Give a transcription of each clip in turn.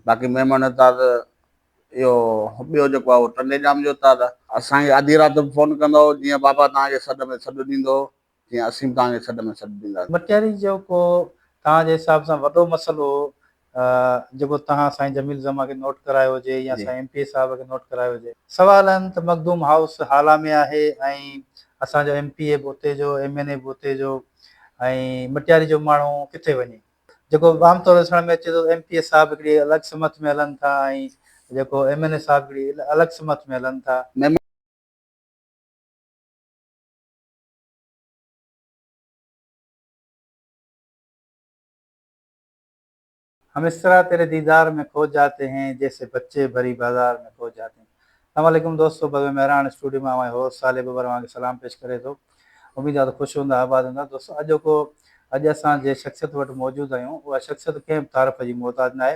باقي ميمڻ استاد اهو ٻيو جيڪو آهي اهو ٽنڊي ڄام جو استاد آهي. اسان کي آڌي رات به فون ڪندو هو جيئن بابا توهان کي سڏ ۾ سڏ ڏيندو هو تيئن اسين به توهان کي سڏ ۾ سڏ ڏينداسين. مٽياري جو ڪو توهان جي حساب سان وڏو مسئلو جيڪو توهان سائين جميل زمان کي نوٽ ڪرايو هجي يا سائين ايم پي اي صاحب کي نوٽ ڪرايو هجي. سوال آهن ته مخدوم هائوس هالا ۾ آهي ۽ اسان جو ايم پي اي به اتي جو ايم اين اي به اتي جو ۽ مٽياري جو ماڻهو ڪٿي وڃي؟ جيڪو عام طور ڏسڻ ۾ اچي ٿو ته ايم پي اي صاحب هڪڙي الڳ سمت ۾ هلن ٿا ۽ جيڪو ايم اين اي صاحب هڪڙي الڳ سمت ۾ هلن ٿا. هم اس طرح تيري ديدار ۾ کو جاتي هين جيسي بچي ڀري بازار ۾ کو جاتي هين. السلام عليڪم دوستو بزم مهراڻ اسٽوڊيو مان اوهان جو هوسٽ صالح ٻٻر اوهان کي سلام پيش ڪري ٿو. اميد آهي ته خوش هوندا آباد هوندا. دوستو اڄوڪو اڄ اسان جنهن شخصيت وٽ موجود آهيون اها شخصيت ڪنهن به تعارف جي محتاج ناهي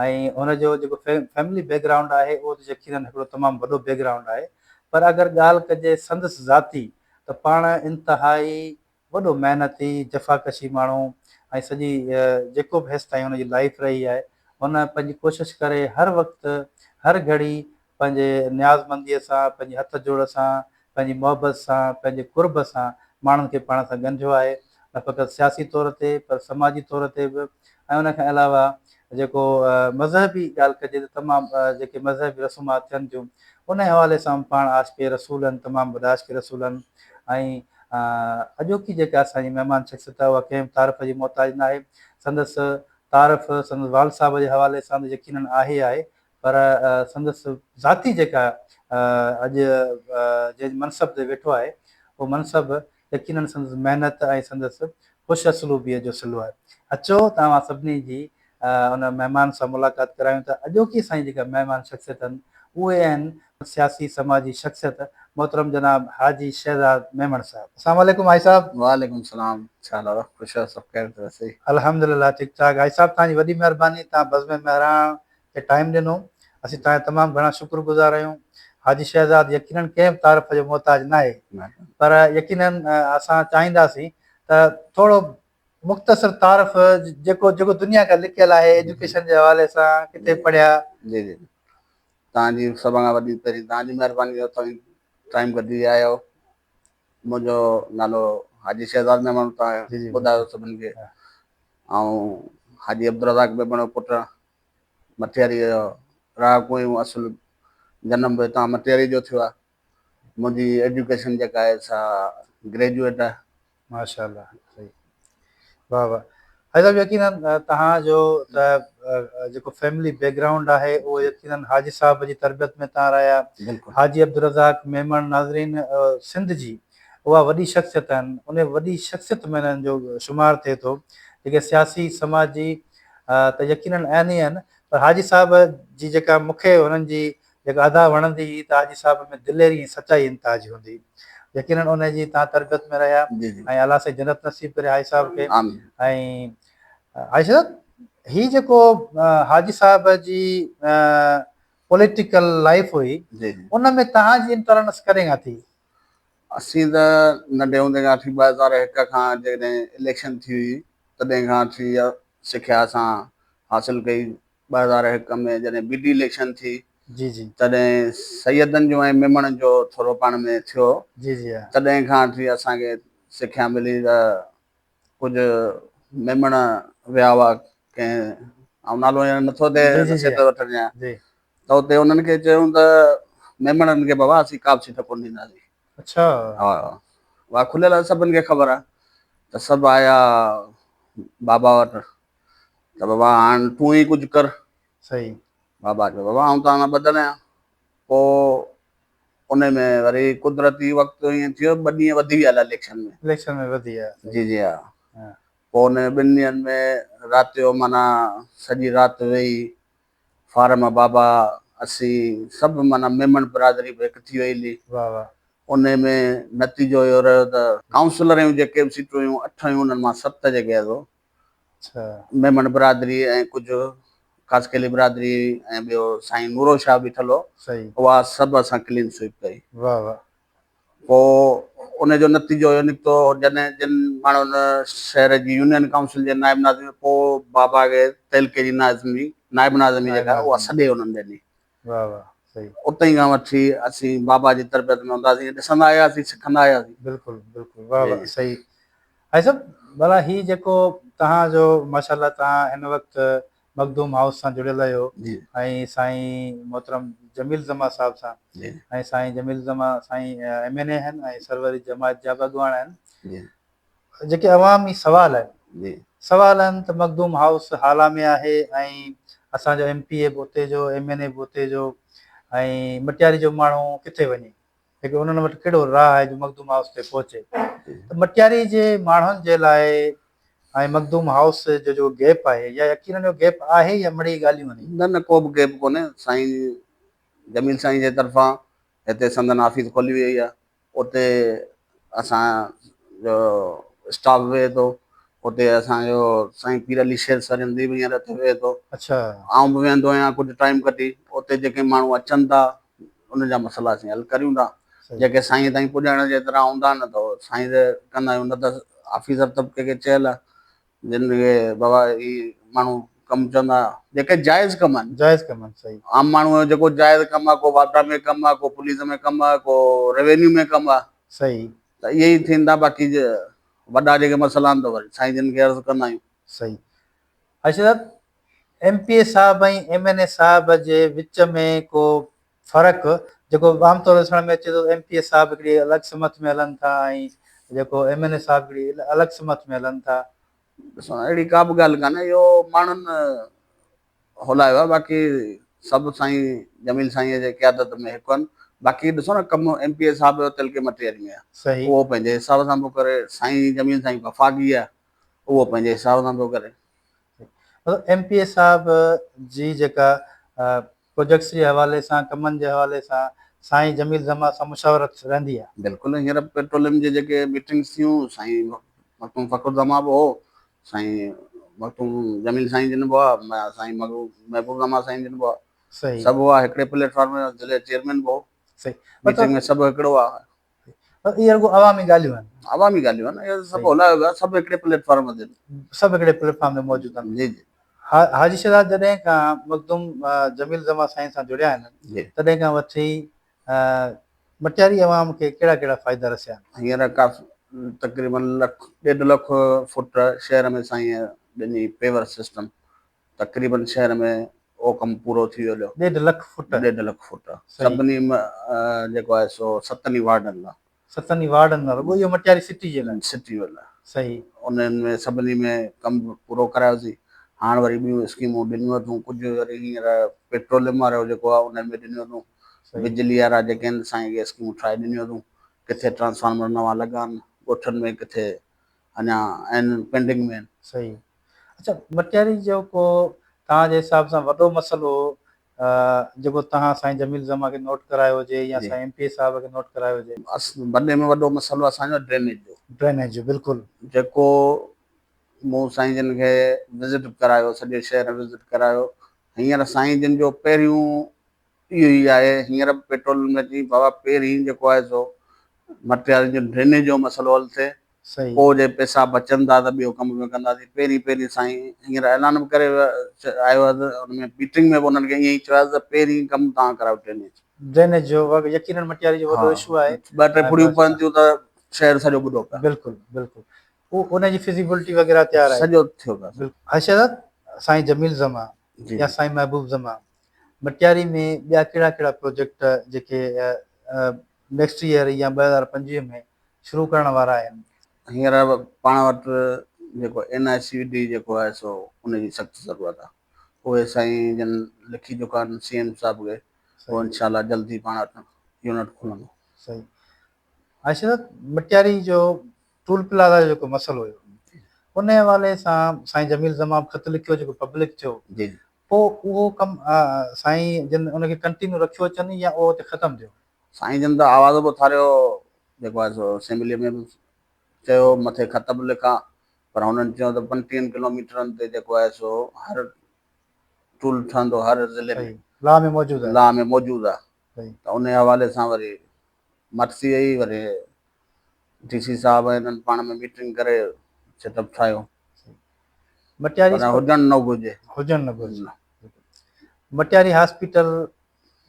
۽ هن جو جيڪو فيملي بيڪ گرائونڊ آهي اهو ته يقينن هڪڙو تمام وڏو بيڪ گرائونڊ آهي پر اگر ڳالهه ڪجي سندس ذاتي ته پاڻ انتهائي وڏو محنتي، جفاڪشي ماڻهو ۽ سڄي جيڪو به هيستائين هن جي لائيف رهي آهي، هن پنهنجي ڪوشش ڪري هر وقت هر گهڙي پنهنجي نيازمنديء سان، پنهنجي هٿ جوڙ سان، پنهنجي محبت سان، پنهنجي قرب سان ماڻهن کي پاڻ سان ڳنڍيو آهي، نه فقط سياسي طور تي پر سماجي طور تي به ۽ ان کان علاوه جيڪو مذهبي ڳالهه ڪجي ته تمام جيڪي مذهبي رسومات ٿين ٿيون انهي حوالي سان به پاڻ عاشق رسول آهن تمام وڏا عاشق رسول آهن ۽ اڄوڪي جيڪا اسان جي مهمان شخصيت آهي اها ڪنهن به تعارف جي محتاج ناهي سندس تعارف سندس والد صاحب جي حوالي سان ته يقينن آهي آهي پر سندس ذاتي جيڪا اڄ جنهن منصب تي ويٺو آهي اهو منصب يقينن سندس محنت ۽ سندس خوش اسلوبيء جو صلو آهي. اچو ته اوهان سڀني جي ان مهمان سان ملاقات ڪرايون ته اڄوڪي اسان جي جيڪا مهمان شخصيت آهن اهي آهن سياسي سماجي شخصيت محترم جناب حاجي شهزاد ميمڻ صاحب. السلام عليڪم حاجي صاحب. وعليڪم السلام ڇا حال آهي خوش آهيو سڀ خير ته سهي. الحمدلله ٺيڪ ٺاڪ حاجي صاحب توهان جي وڏي مهرباني توهان بزم مهراڻ کي ٽائيم ڏنو اسين توهان جا تمام گهڻا شڪر گذار آهيون. حاجي شهزاد يقينن ڪنهن به تعارف جو محتاج ناهي پر يقينن اسان چاهينداسين ته ٿورو مختصر تعارف جيڪو جيڪو دنيا کان لڪيل آهي ايجوڪيشن جي حوالي سان ڪٿي پڙهيا. جي جي توهان جي سڀ کان وڏي پهرين توهان جي مهرباني جو توهين ٽائيم ڪڍي آيا آهيو. منهنجو نالو حاجي شهزاد ميمڻ توهان ٻڌايو سڀني کي آئون حاجي عبدالرزاق ميمڻ جو پٽ آهيان. مٽياريء جو رهاڪو آهيون. اصل جنم به هتان مٽياريء جو ٿيو آهي. منهنجي ايجوڪيشن جيڪا آهي سا گريجوئيٽ آهي. ماشاء الله صحيح واه واه حاجي صاحب يقينن توهان جو ته جيڪو فيملي بيڪ گرائونڊ آهي اهو يقينن حاجي صاحب جي تربيت ۾ توهان رهيا حاجي عبدالرزاق ميمڻ ناظرين سنڌ جي اها وڏي شخصيت آهن ان وڏي شخصيت ۾ انهن جو شمار ٿئي ٿو جيڪي سياسي سماجي ته يقينن آهن ئي آهن پر حاجي صاحب جي جيڪا مون کي هنن جي جيڪا ادا وڻندي هئي ته حاجي صاحب ۾ دليري ۽ سچائي انتها جي هوندي هئي يقينن ان جي تان تربيت ۾ رهيا ۽ الله سائين جنت نصيب ڪري حاجي صاحب کي ۽ حاجي صاحب هي جيڪو حاجي صاحب جي پوليٽيڪل لائف هئي ان ۾ تهان جي انٽرنس ڪڏهن کان ٿي؟ اسين ته ننڍي هوندي کان وٺي 2001 کان جيڪڏهن اليڪشن ٿي هئي تڏهن کان وٺي اها سکيا اسان حاصل ڪئي. 2001 ۾ جڏهن بي ڊي اليڪشن ٿي جي جي. تڏهن سيدن جو ۽ ميمڻن جو ٿورو پاڻ ۾ ٿيو جي جي ها. تڏهن کان وٺي اسان کي سکيا ملي ته ڪجهه ميمڻ ويا هئا ڪنهن آئون نالو هينئر نٿو جي جي جي نصيحت ها وٺڻ چاهيان جي. ته اتي انهن کي چيائون ته ميمڻن کي بابا اسين ڪا به سيٽ ڪونه ڏينداسين. اڇا. ها اها کليل آهي سڀن کي خبر آهي ته سڀ آيا بابا وٽ ته بابا هاڻ تون ئي ڪجهه ڪر. صحيح. بابا چيو بابا آئون توهان سان ٻڌل آهيان. پوء ان ۾ وري قدرتي وقت ائين ٿيو ٻه ڏينهن وڌي ويا اليڪشن ۾. اليڪشن ۾ وڌي ويا. جي جي ها. پوء ان ٻن ڏينهن ۾ رات جو معنيٰ سڄي رات ويهي فارم بابا اسين سڀ معنيٰ ميمڻ برادري به هڪ ٿي وئي هلي. واه واه. انهي ۾ نتيجو اهو رهيو ته ڪائونسلر جون جيڪي به سيٽون هيون اٺ هيون انهن مان ست جيڪي هئا سو ميمڻ برادري ۽ ڪجهه خاصخيلي برادري ۽ ٻيو سائين نورو شاهه بيٺل هو اها سڀ اسان ڪلين سوئيپ ڪئي. واه واه. پوء ان جو نتيجو اهو نڪتو جڏهن جن ماڻهن شهر جي يونين ڪائونسل جي نائب ناظم پوء بابا کي تعلقي جي ناظمي نائب ناظمي نائب جيڪا اها ناظمي سڏي انهن ڏني. واه واه صحيح. اتي کان وٺي اسين بابا جي تربيت ۾ هوندا هئاسين ڏسندا آياسين سکندا آياسين. بلڪل بلڪل واه واه صحيح حاجي صاحب ڀلا هي جيڪو توهان جو ماشاءالله توهان هن وقت مخدوم هائوس سان جڙيل آهيو ۽ سائين محترم جميل زمان صاحب سان ۽ سائين جميل زمان سائين ايم اين اي آهن ۽ سروري جماعت جا به اڳواڻ آهن جيڪي عوامي سوال آهن سوال آهن ته مخدوم هائوس هالا ۾ آهي ۽ اسان جو ايم پي اي به اتي جو ايم اين اي به اتي جو ۽ مٽياري جو ماڻهو ڪٿي وڃي هڪ انهن وٽ ڪهڙو راهه آهي جو مخدوم هائوس تي پهچي ته مٽياري جي ماڻهن جي لاء ۽ مخدوم هائوس جو جيڪو گيپ آهي يا يقينن اهو گيپ آهي يا مڙئي ڳالهيون آهن. نه نه ڪو به گيپ ڪونهي سائين جميل سائين جي طرفان هتي سندن آفيس کولي وئي آهي اتي اسان جو اسٽاف ويهي ٿو اتي اسان جو سائين پير علي شير سرهندي به هينئر اتي ويهي ٿو آئون به ويهندو آهيان ڪجهه ٽائيم ڪڍي اتي جيڪي ماڻهو اچن ٿا ان جا مسئلا اسين حل ڪريون ٿا جيڪي سائين تائين پڄائڻ جيترا هوندا نه ته سائين تي ڪندا آهيون نه ته آفيسر طبقي کي چيل آهي جن کي بابا هي ماڻهو ڪم چوندا جيڪي جائز ڪم آهن جائز ڪم آهن صحيح عام ماڻهو جو جيڪو جائز ڪم آهي ڪو واپڊا ۾ ڪم آهي ڪو پوليس ۾ ڪم آهي ڪو روينيو ۾ ڪم آهي صحيح ته اهي ئي ٿيندا باقي وڏا جيڪي مسئلا آهن ته وري سائين جن کي عرض ڪندا آهيون. صحيح حشر صاحب ايم پي اي صاحب ۽ ايم اين اي صاحب جي وچ ۾ ڪو فرق جيڪو عام طور ڏسڻ ۾ اچي ٿو ته ايم پي اي صاحب هڪڙي الڳ سمت ۾ هلن ٿا ۽ جيڪو ايم اين اي صاحب هڪڙي الڳ سمت ۾ هلن ٿا. ڏسو اهڙي ڪا به ڳالهه ڪانهي اهو ماڻهن هلايو آهي باقي سڀ سائين جميل سائين جي قيادت ۾ هڪ آهن باقي ڏسو نه ڪم ايم پي اي صاحب جو تعلقي مٽياري ۾ آهي اهو پنهنجي حساب سان پيو ڪري سائين جميل سائين وفاقي آهي اهو پنهنجي حساب سان پيو ڪري. مطلب ايم پي اي صاحب جي جيڪا پروجيڪٽس جي حوالي سان ڪمن جي حوالي سان سائين جميل زمان سان مشاورت رهندي آهي. بلڪل هينئر پيٽروليم جي جيڪي ميٽنگس ٿيون سائين مخدوم فخر زمان به هو سائين مخدوم جميل سائين جن به هئا سائين محبوب زمان سائين جن به هئا سڀ هئا هڪڙي پليٽ فارم تي ضلعي چيئرمين به هو صحيح ميٽنگ ۾ سڀ هڪڙو هئا. اهي رڳو عوامي ڳالهيون آهن. عوامي ڳالهيون آهن اهي سڀ هلايو ويو آهي سڀ هڪڙي پليٽ فارم تي. سڀ هڪڙي پليٽ فارم تي موجود آهن. جي جي. حاجي شهزاد جڏهن کان مخدوم جميل زمان سائين سان جڙيا آهن تڏهن کان وٺي مٽياري عوام کي ڪهڙا ڪهڙا فائدا رسيا آهن؟ هينئر ڪافي تقريبن لک ڏيڍ لک فوٽ شهر ۾ سائين ڏني پيور سسٽم تقريبن شهر ۾ اهو ڪم پورو ٿي ويو هليو. ڏيڍ لک فوٽ. ڏيڍ لک فوٽ سڀني جيڪو آهي سو ستن ئي وارڊن لاء. ستن ئي وارڊن لاء رڳو اهو مٽياري سٽي جي لاء. سٽي جي لاء. صحيح. انهن ۾ سڀني ۾ ڪم پورو ڪرايوسين. هاڻ وري ٻيون اسڪيمون ڏنيون اٿئون ڪجهه وري هينئر پيٽروليم وارو جيڪو آهي انهن ۾ ڏنيون اٿئون. بجلي وارا جيڪي آهن سائين کي اسڪيمون ٺاهي ڏنيون اٿئون. ڪٿي ٽرانسفارمر نوان لڳا آهن ڳوٺن ۾ ڪٿي اڃا آهن پينڊنگ ۾ آهن. صحيح. اڇا مٽياري جو ڪو توهان جي حساب سان وڏو مسئلو جيڪو توهان سائين جميل زمان کي نوٽ ڪرايو هجي يا سائين ايم پي اي صاحب کي نوٽ ڪرايو هجي. وڏي ۾ وڏو مسئلو اسان جو ڊرينيج جو. ڊرينيج جو بلڪل. جيڪو مون سائين جن کي وزٽ ڪرايو سڄي شهر وزٽ ڪرايو هينئر سائين جن جو پهريون اهو ئي آهي هينئر به پيٽرول ۾ اچي بابا پهرين جيڪو آهي سو مٽياري جو ڊرينيج جو مسئلو حل ٿئي پوء جي پئسا بچن ٿا ته ٻيو ڪم به ڪنداسين پهرين پهرين سائين هينئر اعلان به ڪري آيو آهي ته ان ۾ ميٽنگ ۾ به انهن کي ائين ئي چيو آهي ته پهرين ڪم توهان ڪرايو ڊرينيج. ڊرينيج جو يقينن مٽياري جو وڏو اشو آهي. ٻه ٽي ڦڙيون پون ٿيون ته شهر سڄو ٻڏو پيو. بلڪل بلڪل ان جي فزيبلٽي وغيره تيار آهي. سڄو ٿيو پيو. بلڪل حشرت سائين جميل زمان يا سائين محبوب زمان مٽياري ۾ ٻيا ڪهڙا ڪهڙا پروجيڪٽ جيڪي نيڪسٽ ايئر يا 2025 ۾ شروع ڪرڻ وارا آهن. هينئر پاڻ وٽ جيڪو اين آء سي ڊي جيڪو آهي سو ان جي سخت ضرورت آهي. اهي سائين جن لکي چڪا آهن سي ايم صاحب کي اهو انشاء الله جلد ئي پاڻ وٽ يونٽ کلندو. صحيح عائشه صاحب مٽياري جو ٽول پلازا جو جيڪو مسئلو هيو ان حوالي سان سائين جميل زمان به خط لکيو جيڪو پبلڪ ٿيو جي پوء اهو ڪم سائين جن ان کي ڪنٽينيو رکيو اچن يا اهو اتي ختم ٿيو؟ سائين جن ته آواز به اٿاريو جيڪو آهي سو اسيمبليء ۾ به چيو مٿي خط به لکا پر هنن چيو ته پنٽيهن ڪلوميٽرن تي جيڪو آهي سو هر ٽول ٺهندو هر ضلعي ۾ لا ۾ موجود آهي لا ۾ موجود آهي ته انهي حوالي سان وري مٽ ٿي وئي وري ڊي سي صاحب ۽ انهن پاڻ ۾ ميٽنگ ڪري سيٽ اپ ٺاهيو. مٽياري پر هجڻ نه گهرجي. هجڻ نه گهرجي. مٽياري هاسپيٽل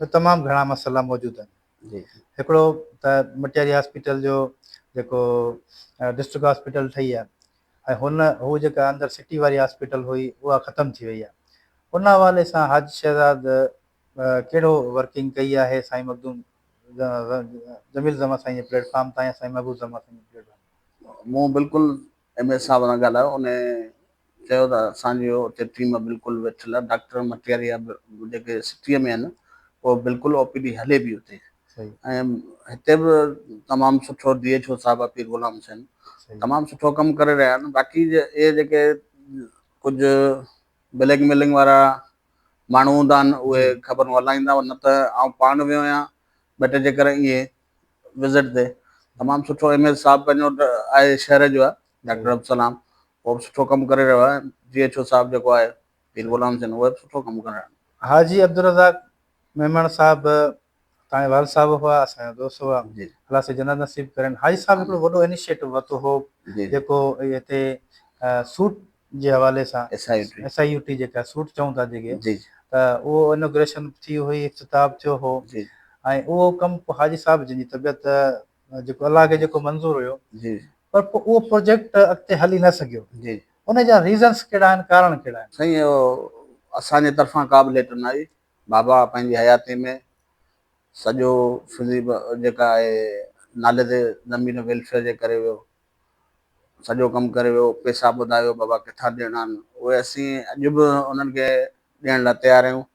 ۾ تمام گهڻا مسئلا موجود آهن. جي. هڪڙو ته مٽياري هاسپيٽل جو جيڪو ڊسٽرڪٽ هاسپيٽل ٺهي آهي ۽ هن هو جيڪا اندر سٽي واري هاسپيٽل هئي اها ختم ٿي وئي آهي. ان حوالي سان حاجي شهزاد ڪهڙو ورڪنگ ڪئي آهي سائين مخدوم جميل زمان سائين جي پليٽ فارم تان يا سائين محبوب زمان سائين جي پليٽ فارم تان. مون بلڪل ايم ايس صاحب سان ڳالهايو ان چيو ته اسان جي اتي ٽيم بلڪل ويٺل آهي ڊاڪٽر مٽياري جا جيڪي سٽيء ۾ آهن اهو بلڪل او پي ڊي هلي پئي اتي ۽ هتي به تمام سٺو ڊي ايڇ او صاحب پير غلام حسين تمام سٺو ڪم ڪري رهيا آهن باقي اهي جيڪي ڪجهه بليڪ ميلنگ وارا ماڻهو هوندا آهن اهي خبرون هلائيندا نه ته آئون پاڻ ويو آهيان ٻه ٽي چڪر ائين وزٽ تي تمام سٺو ايم ايس صاحب پنهنجو آهي شهر جو آهي ڊاڪٽر عبدالسلام اهو به سٺو ڪم ڪري رهيو آهي ڊي ايڇ او صاحب جيڪو آهي پير غلام حسين اهي به سٺو ڪم ڪري رهيا آهن. حاجي عبدالرزاق ميمڻ صاحب توهان جا والد صاحب هئا اسان جا دوست هئا الله سائين جنت نصيب ڪرين حاجي صاحب هڪڙو وڏو انيشيٽو ورتو هو جيڪو هتي سوٽ جي حوالي سان ايس I U ٽي جيڪا سوٽ چئون ٿا جيڪي ته اهو انوگريشن ٿي هئي افتتاح ٿيو هو ۽ اهو ڪم حاجي صاحب جن جي طبيعت جيڪو الله کي جيڪو منظور هيو پر پوء اهو پروجيڪٽ اڳتي هلي نه سگهيو ان جا ريزنس ڪهڙا آهن ڪارڻ ڪهڙا آهن؟ سائين اهو اسان جي طرفان ڪا به ليٽر نه آئي بابا پنهنجي حياتي ۾ سڄو فزي جيڪا آهي نالي تي زمين ويلفيئر جي ڪري ويو سڄو ڪم ڪري ويو پيسا ٻڌايو بابا ڪٿان ڏيڻا آهن اهي اسين اڄ به انهن کي ڏيڻ لاء تيار آهيون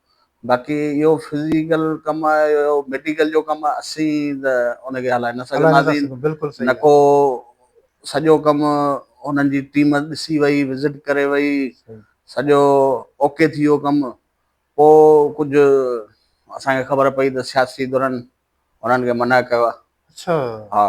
باقي اهو فزيڪل ڪم آهي اهو ميڊيڪل جو ڪم آهي اسين ته ان کي هلائي نه سگهنداسين نه ڪو سڄو ڪم انهن جي ٽيم ڏسي وئي وزٽ ڪري وئي سڄو اوڪي ٿي ويو ڪم پوء ڪجهه اسان کي خبر پئي ته سياسي ڌرن انهن کي منع ڪيو آهي. اڇا. ها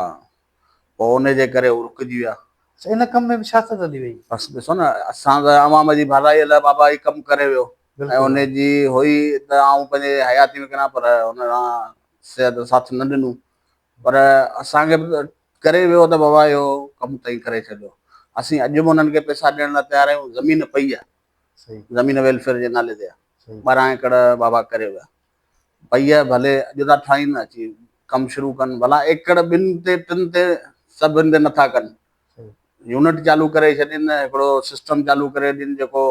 پوء ان جي ڪري هو رڪجي ويا. اڇا ان ڪم ۾ به سياست هلي وئي. بس ڏسو نه اسان ته عوام جي ڀلائي لاء بابا هي ڪم ڪري ويو ۽ ان جي هئي ته آئون پنهنجي حياتي ۾ ڪريان پر ان سان صحت ساٿ نه ڏنو پر اسان کي به ڪري ويو ته بابا اهو ڪم تئين ڪري ڇڏيو. اسين اڄ به انهن کي پئسا ڏيڻ لاء تيار آهيون زمين پئي آهي. زمين ويلفيئر جي نالي تي 12 ايڪڙ بابا ڪري ويا پئي آهي ڀلي اڄ ٿا ٺاهين اچي ڪم شروع ڪن ڀلا ايڪڙ ٻن تي ٽن تي سڀن تي نٿا ڪن يونٽ چالو ڪري ڇڏين هڪڙو سسٽم چالو ڪري ڏين جيڪو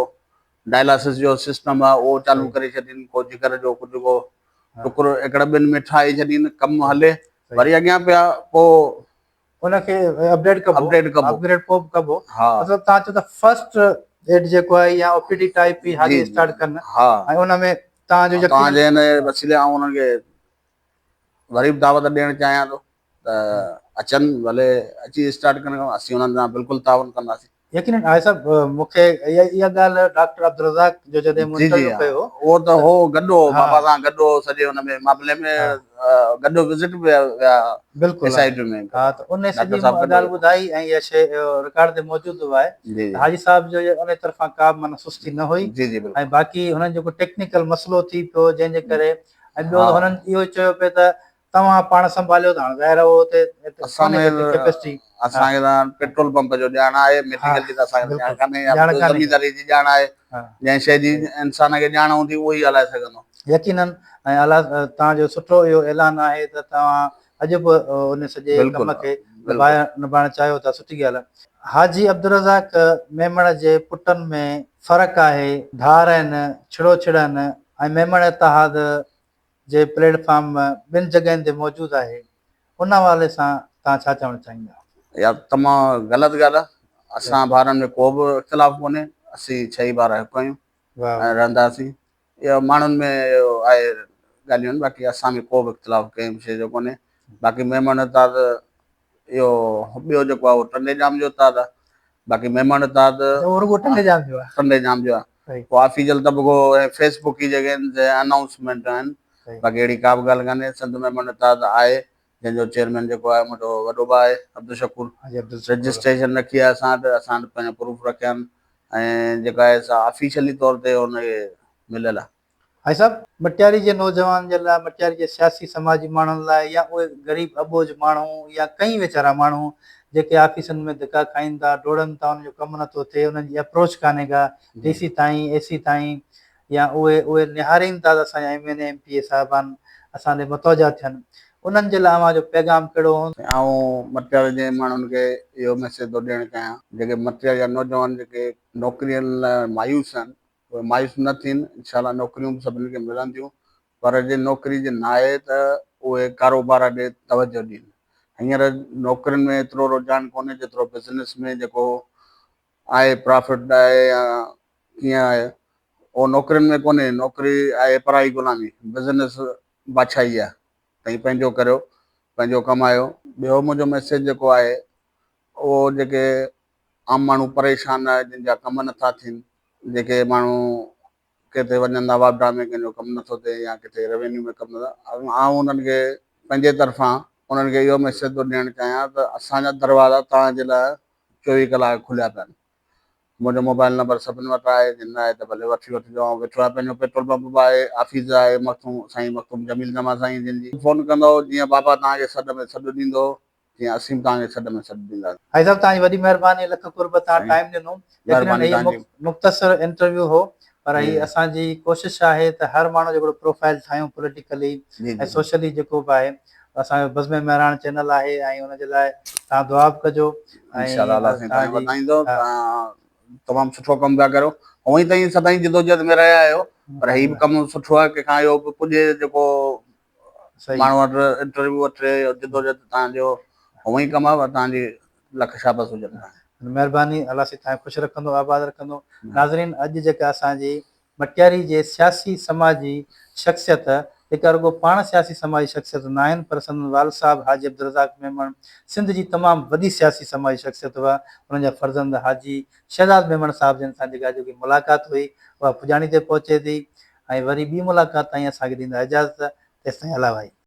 ڊائلاسس جو سسٽم آهي اهو چالو ڪري ڇڏين ڪو جگر جو ڪجهه ڪو ٽڪرو ايڪڙ ٻن ۾ ٺاهي ڇڏين ڪم هلي وري اڳيان پيا پوء ان کي اپڊيٽ ڪبو اپڊيٽ ڪبو اپگريڊ پوء به ڪبو ها مطلب توهان چئو ته فرسٽ ايڊ جيڪو آهي يا او پي ڊي ٽائپ هي حالي اسٽارٽ ڪن ها ۽ ان ۾ توهان جو يقين توهان جي هن وسيلي آئون انهن کي وري به دعوت ڏيڻ چاهيان ٿو ته اچن ڀلي اچي اسٽارٽ ڪن اسين انهن سان بلڪل تعاون ڪنداسين. يقينن آهي صاحب مون کي اها ڳالهه ڊاڪٽر عبدالرزاق جو جڏهن مون انٽرويو ڪيو هو اهو ته هو گڏ هو بابا سان گڏ هو سڄي ان ۾ معاملي ۾ گڏ وزٽ به ويا بلڪل ايس I ٽي ۾ ها ته ان سڄي ڳالهه ٻڌائي ۽ اها شيء رڪارڊ تي موجود به آهي حاجي صاحب جو ان طرفان ڪا به معنيٰ سستي نه هئي جي جي ۽ باقي هنن جيڪو ٽيڪنيڪل مسئلو ٿي پيو جنهن جي ڪري ۽ ٻيو هنن اهو چيو پئي ته توهان پاڻ سنڀاليو ته هاڻ ظاهر آهي اهو اتي اسان ۾ ڪيپيسٽي اسان کي ته پيٽرول پمپ جو ڄاڻ آهي ميڊيڪل جي ته اسان کي ڄاڻ ڪانهي يا زمينداري جي ڄاڻ آهي جنهن شيء جي انسان کي ڄاڻ هوندي اهو ئي هلائي سگهندو. يقينن ۽ الله توهان جو سٺو اهو اعلان آهي ته توهان اڄ به ان سڄي ڪم کي نڀائڻ چاهيو ٿا سٺي ڳالهه آهي. حاجي عبدالرزاق ميمڻ جي پٽن ۾ فرق آهي، ڌار آهن، ڇڙوڇڙ آهن ۽ ميمڻ اتحاد جي پليٽ فارم ٻن جڳهين تي موجود آهي ان حوالي سان توهان ڇا چوڻ چاهيندا؟ اها تمام غلط ڳالهه آهي اسان ڀائرن ۾ ڪو به اختلاف ڪونهي اسين ڇهه ئي ڀائر هڪ آهيون ۽ رهنداسين اهو ماڻهن ۾ اهو آهي ڳالهيون آهن باقي اسان ۾ ڪو به اختلاف ڪنهن به شيء جو ڪونهي باقي ميمڻ اتحاد اهو ٻيو جيڪو آهي اهو ٽنڊي ڄام جو اتحاد آهي باقي ميمڻ اتحاد اهو رڳو ٽنڊي ڄام جو آهي ٽنڊي ڄام جو آهي پوء آفيشل طبقو ۽ فيس بڪ جيڪي آهن سي انائونسمينٽ آهن باقي اهڙي ڪا به ڳالهه ڪانهي سنڌ ميمڻ اتحاد آهي جنهن جو چيئرمين جيڪو آهي منهنجو وڏو ڀاء آهي عبدالشڪور رجسٽريشن رکي آهي اسان وٽ اسان وٽ پنهنجو پروف رکيا آهن ۽ جيڪا آهي سا آفيشلي طور تي ان کي مليل آهي. حاجي صاحب مٽياري جي نوجوان جي لاء مٽياري جي سياسي سماجي ماڻهن لاء يا اهي غريب اٻوجهه ماڻهو يا ڪئين ويچارا ماڻهو جيڪي آفيسن ۾ ڌڪا کائين ٿا، ڊوڙن ٿا، انهن جو ڪم نٿو ٿئي، انهن جي اپروچ ڪانهي ڪا ڊي سي تائين، اي سي تائين يا اهي اهي نهارين ٿا ته اسان جا M N A, M P A صاحبان اسان ڏي متوجه ٿين، انهن جي لاء اوهان جو پيغام ڪهڙو هوندو؟ آئون مٽياري جي ماڻهن کي اهو ميسيج ٿو ڏيڻ چاهيان جيڪي مٽياري جا نوجوان جيڪي نوڪرين لاء مايوس آهن اهي مايوس نه ٿين انشاء الله نوڪريون به سڀني کي ملنديون پر جي نوڪري جي ناهي ته اهي ڪاروبار ڏي توجه ڏين. هينئر نوڪرين ۾ ايترو رجحان ڪونهي جيترو بزنس ۾ جيڪو آهي پرافٽ آهي يا ڪيئن آهي اهو نوڪرين ۾ ڪونهي نوڪري آهي پرائي غلامي بزنس بادشاهي آهي تئين پنهنجو ڪريو پنهنجو ڪمايو. ٻيو منهنجو ميسيج جيڪو آهي اهو جيڪي عام ماڻهو پريشان آهي جن جا ڪم نٿا ٿين جيڪي ماڻهو ڪٿي وڃن ٿا واپڊا ۾ ڪنهن جو ڪم نٿو ٿئي يا ڪٿي روينيو ۾ ڪم نٿو آئون انهن کي پنهنجي طرفان انهن کي اهو ميسيج ٿو ڏيڻ چاهيان ته اسان جا دروازا توهان جي لاء 24 ڪلاڪ کليا پيا آهن منهنجو موبائل نمبر سڀني وٽ آهي جن نه آهي ته ڀلي وٺي وٺجو آئون ويٺو آهيان پنهنجو پيٽرول پمپ به آهي آفيس آهي مخدوم سائين مخدوم جميل زمان سائين جن جي فون ڪندو جيئن بابا توهان کي سڏ ۾ سڏ ڏيندو جيئن اسين به توهان کي سڏ ۾ سڏ ڏينداسين. حاجي صاحب توهان جي وڏي مهرباني لک قرب توهان ٽائيم ڏنو يقينن هي مختصر انٽرويو هو پر هي اسان جي ڪوشش آهي ته هر ماڻهو جو هڪڙو پروفائل ٺاهيون پوليٽيڪلي ۽ سوشلي جيڪو به آهي اسان جو بزم مهراڻ چينل آهي ۽ ان جي لاء توهان دعا به ڪجو ۽ انشاء الله الله سائين توهان وڌائيندو توهان تمام سٺو ڪم پيا ڪريو هونئن تائين سدائين جدوجهد ۾ رهيا آهيو پر هي به ڪم سٺو آهي ڪنهن کان اهو به پڄي جيڪو ماڻهو وٽ انٽرويو وٺي جدوجھد تان جو هونئن ئي ڪم آهي پر تان جي لک شابس هجن تان. مهرباني الله سائين توهان کي خوش رکندو آباد رکندو ناظرين اڄ جيڪا اسان جي مٽياري جي سياسي سماجي شخصيت جيڪا رڳو پاڻ سياسي سماجي شخصيت ناهن پر سندن والد صاحب حاجي عبدالرزاق ميمڻ سنڌ جي تمام وڏي سياسي سماجي شخصيت هئا انهن جا فرزند حاجي شهزاد ميمڻ صاحب جن سان جيڪا اڄوڪي ملاقات هئي اها پڄاڻي تي پهچي ٿي ۽ وري ٻي ملاقات تائين اسان کي ڏيندا اجازت تيستائين الله وائي.